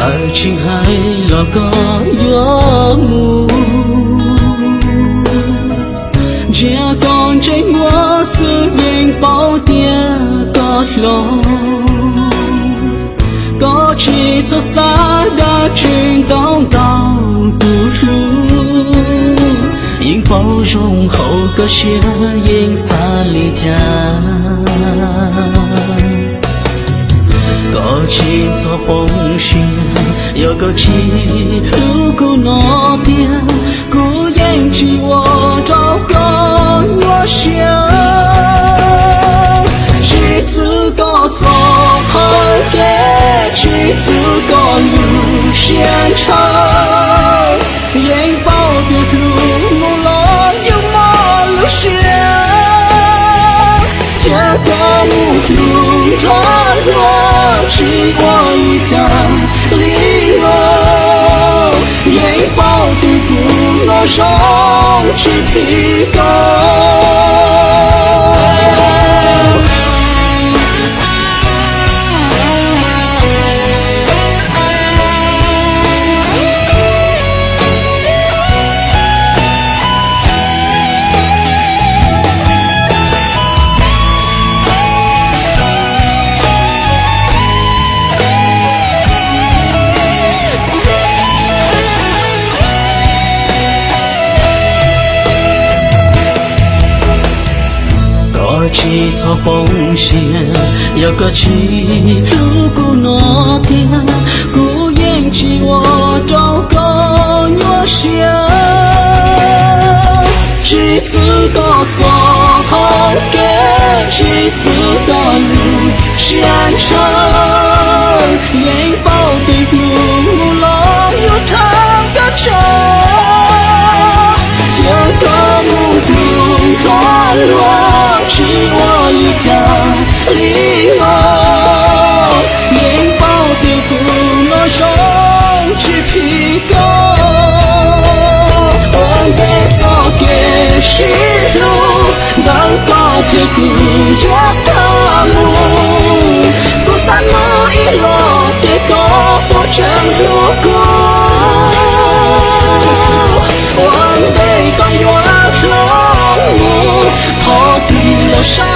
Txawm tsis hais los koj yuav mus, ntsia koj ntsej muag xwb yeej paub tias koj hlob. Koj tsis txhob xav dab tsi ntau ntau tus hlub, yeej paub zoo hauv koj siab yeej xav li cas. Koj tsis txhob poob siab, yog koj tsis hlub kuv no tiag, kuv yeej tsis ua rau koj nyuaj siab. Tsis txwv koj txoj hau kev, tsis txwv koj lub siab ntshaw, yeej paub tias hlub mus los yuav mob lub siab. Thiab koj mus hlub nrog luag tsis ua li cas li os, yeej paub tias kuv no zoo tsis phim koj. Koj tsis txhob poob siab, yog koj tsis hlub kuv no tiag, kuv yeej tsis ua rau koj nyuaj siab. Tsis txwv koj txoj hau kev, tsis txwv koj lub siab ntshaw, yeej paub tias hnub mus los yuav rhawv koj tsaug. Thiab koj mus hlub nrog luag tsis ua li cas li os, yeej paub tias kuv no zoo tsis phim koj. Ua ntej txoj kev sib hlub ntawm koj thiab kuv yuav tag mus, kuv xav mus ib los ces koj puas tseem hlub kuv. Ua ntej koj yuav hloov mus, thov tig los saib